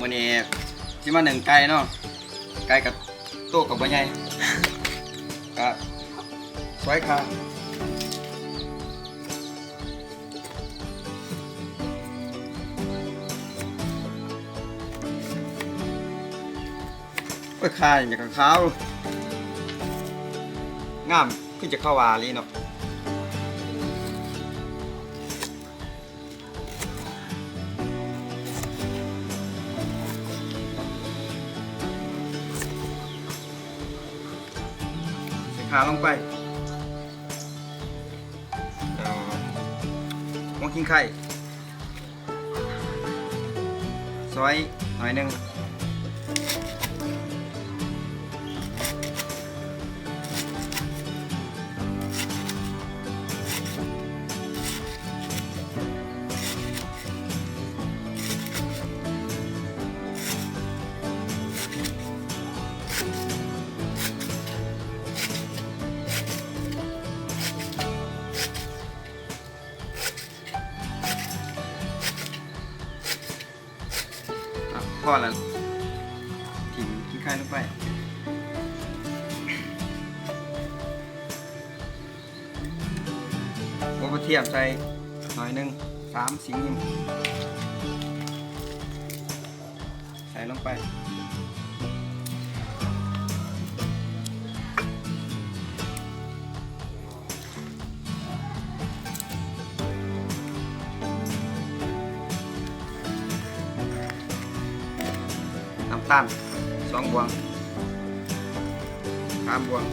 ມື້ນີ້ຊິມາໜຶ້ງໄກ່ເນາະ ໄກ່ກະໂຕກະບໍ່ໃຫຍ່ ກະຊອຍຂ່າ ໂອ້ຍ ຂ່າຫຍັງກະຂາວ ງາມ ຄືຈະເຂົ້າວ່າອີ່ຫຼີເນາະ. ໃສ່ຂ່າລົງໄປ ແລ້ວຫົວຂີງໄຄ ຊອຍໜ້ອຍໜຶ່ງ. ອ່ະ ພໍແລ້ວ ຖິ້ມຂີ້ໄຄລົງໄປ ຫົວກະທຽມໃສ່ໜ້ອຍໜຶ່ງ ສາມສີ່ຍິ້ມ ໃສ່ລົງໄປ. ນ້ຳຕານສອງບ່ວງ ສາມບ່ວງ.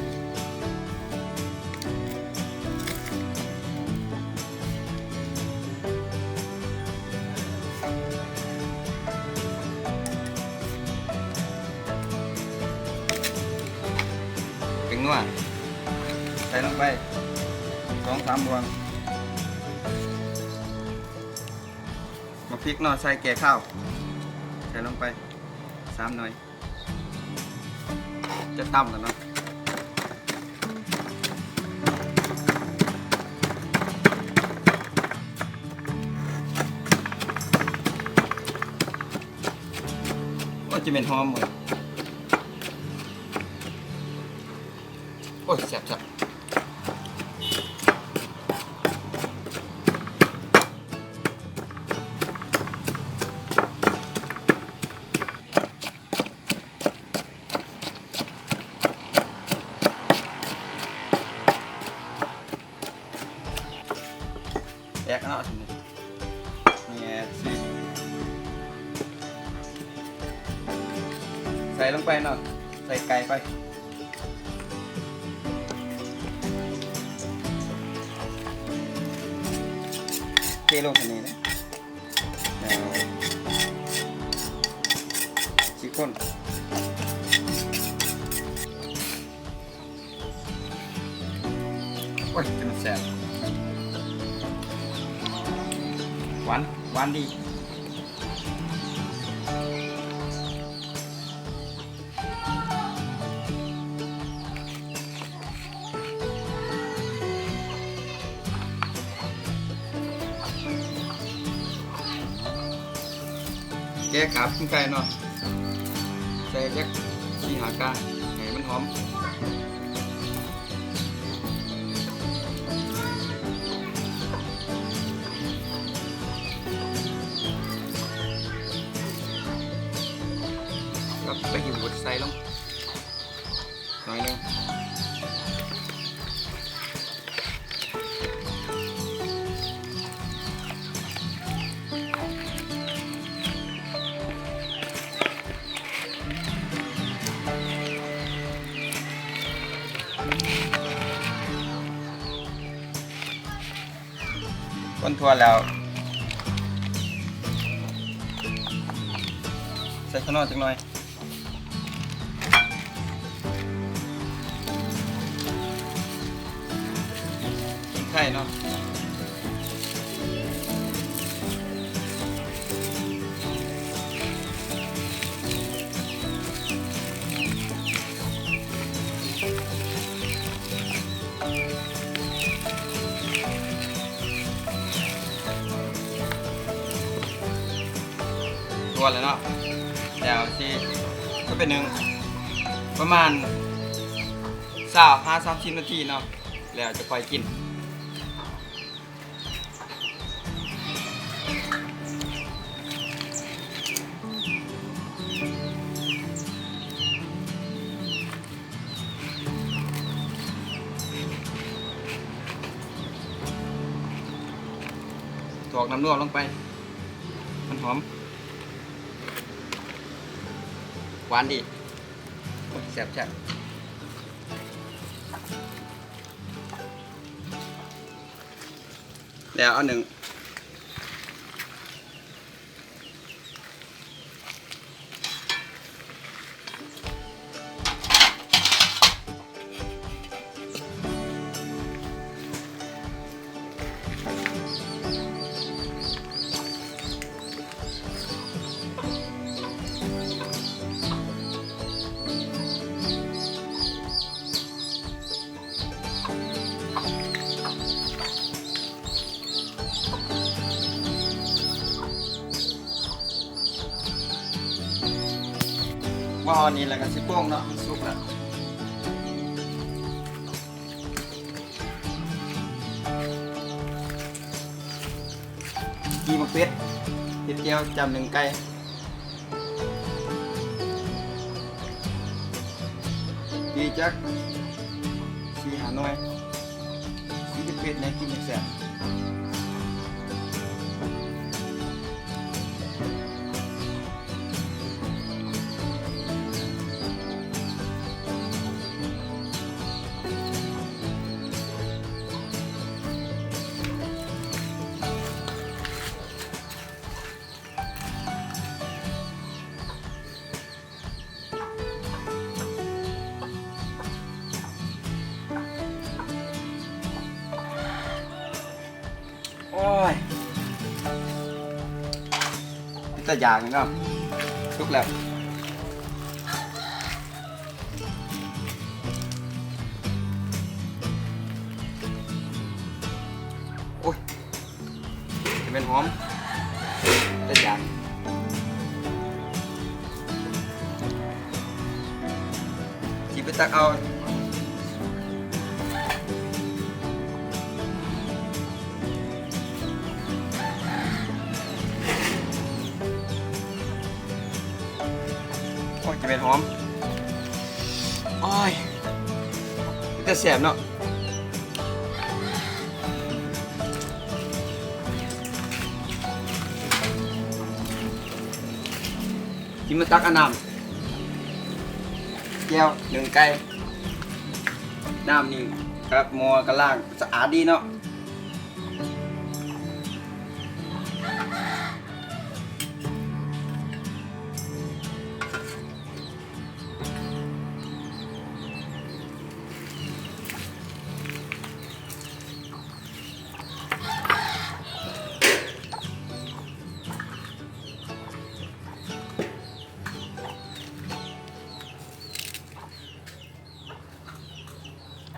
ແປ້ງນົວໃສ່ລົງໄປສອງສາມບ່ວງ. ໝາກພິກເນາະ ໃສ່ແກ້ຄາວ ໃສ່ລົງໄປສາມໜ່ວຍ. ຈະຕຳກັນເນາະ ໂອ້ຍ ຈະແມ່ນຫອມເວີຍ ໂອ້ຍ ແຊບໆ. ແຕກເນາະ ນີ້ຊິ ໃສ່ລົງໄປເນາະ ໃສ່ໄກ່ໄປ ເທລົງອັນນີ້ເດ້ ແລ້ວຊິຄົນ ໂອ້ຍ ເປັນແຊບ ຫວານ ຫວານດີ. ແກະກາບກິນໄກ່ເນາະ ໃສ່ຈັກສີ່ຫ້າກາ ໃຫ້ມັນຫອມ ກັບໃບຫຸ່ມບົດໃສ່ລົງໜ້ອຍໜຶ່ງ. ຄົນທົ່ວແລ້ວ ໃສ່ຂະໜອນຈັກໜ່ອຍ. ໄຂ່ເນາະ ທົ່ວແລ້ວເນາະ. ແລ້ວຊິເອົາໄປໜຶ້ງປະມານຊາວຫາສາມສິບນາທີເນາະ ແລ້ວຈະຄ່ອຍກິນ. ຖອກນ້ຳລວກລົງໄປ ມັນຫອມ ຫວານດີ ແຊບໆ ແລ້ວເອົາໜຶ້ງ. ວ່າອັນນີ້ແລ້ວກໍຊິໂປ່ງເນາະ ມັນສຸກແລ້ວ. ຈີ່ໝາກເຜັດ ເຮັດແຈ່ວຈ້ຳໜຶ້ງໄກ່. ຈີ່ຈັກສີ່ຫ້າໜ່ວຍ ກິນເຜັດໆ ແນວກິນແຊບໆ. ໂອ້ຍ ເປັນຕາຢາກເນາະ ສຸກແລ້ວ. ໂອ້ຍ ຈະແມ່ນຫອມ ເປັນຫຍັງ ຊິໄປຕັກເອົາ. ໂອ້ຍ ຈະແມ່ນຫອມ ໂອ້ຍ ເປັນຕາແຊບເນາະ. ຊິມາຕັກເອົານ້ຳແຈ່ວໜຶ້ງໄກ່. ນ້ຳນີ້ກັບໝໍ້ກໍລ້າງສະອາດດີເນາະ.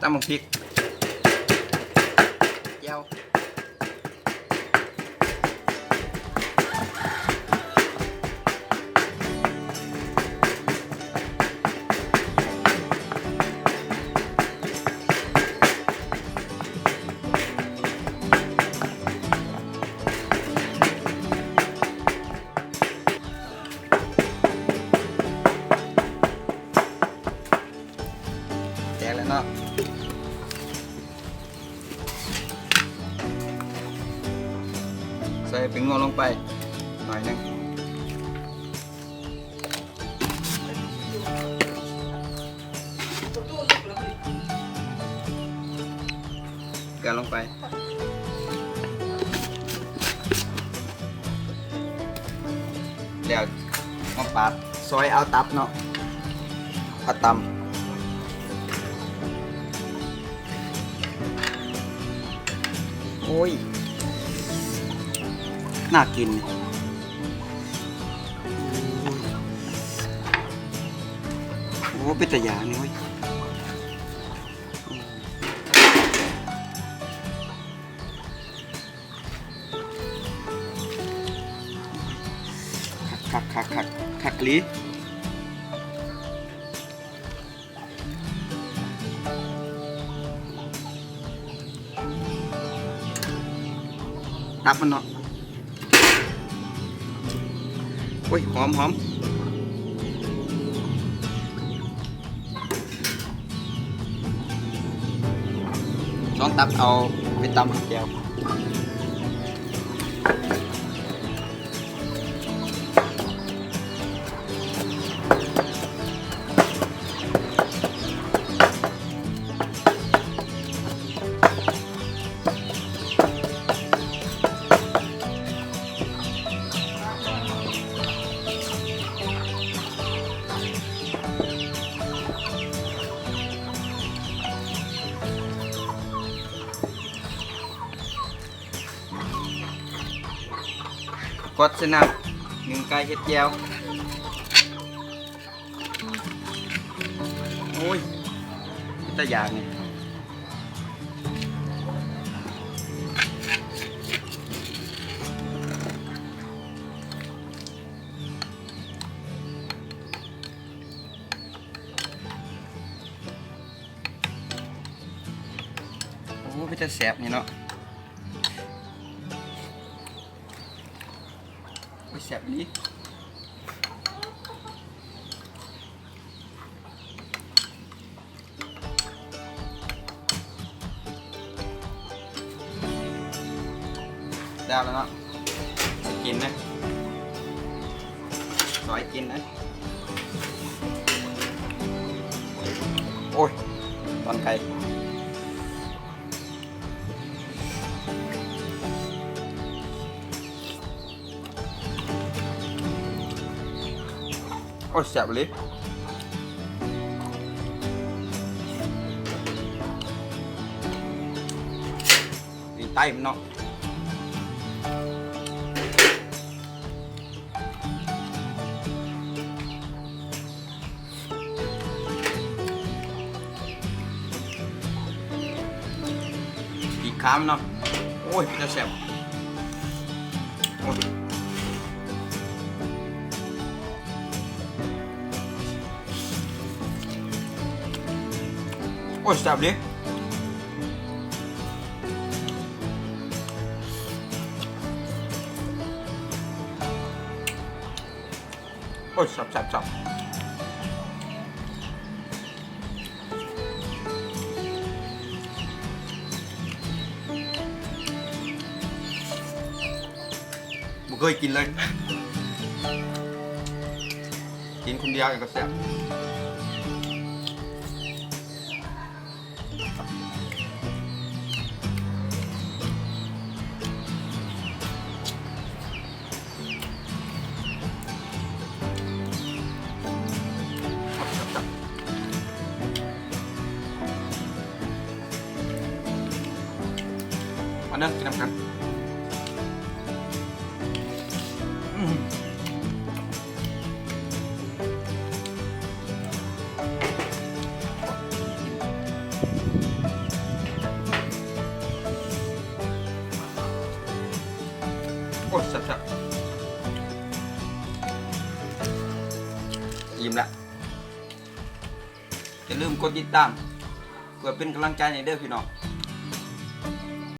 ຕຳບັກພິກ ແຈ່ວ. ແຕກແລ້ວເນາະ ໃສ່ແປ້ງນົວລົງໄປໜ້ອຍໜຶ່ງ ເກືອລົງໄປ. ແລ້ວມາປາດ ຊອຍເອົາຕັບເນາະ ເອົາຕຳ. ໂອ້ຍ ໜ້າກິນນີ້ ໂອ້ ເປັນຕາຢາກນີ້ເວີຍ. ຄັກໆໆໆ. ຄັກອີ່ຫຼີ. ຕັບມັນເນາະ ໂອ້ຍ ຫອມໆ. ສອງຕັບເອົາໄປຕຳແຈ່ວ. ກວດໃສ່ນ້ຳ ໜຶ້ງໄກ່ເຮັດແຈ່ວ. ໂອ້ຍ ເປັນຕາຢາກນີ້. ໂອ້ ເປັນຕາແຊບນີ້ເນາະ. ໂອ້ຍ ແຊບອີ່ຫຼີ. ແຊບແລ້ວເນາະ ກິນເດີ ຊອຍກິນເດີ. ໂອ້ຍ ຕອນໄກ່. ໂອ້ຍ ແຊບອີ່ຫຼີ ຕີນໄກ່ມັນເນາະ. ອີກຄຳເນາະ. ໂອ້ຍ ແຊບໆ ໂອ້ຍ ໂອ້ຍ ແຊບເດ. ໂອ້ຍ ແຊບໆໆ ບໍ່ເຄີຍກິນເລີຍ ກິນຄົນດຽວກໍແຊບ. ມາເດີ ກິນນຳກັນ. ໂອ້ຍ ແຊບໆ ອີ່ມລະ. ຢ່າລືມກົດຕິດຕາມ ເພື່ອເປັນກຳລັງໃຈໃຫ້ເດີພີ່ນ້ອງ.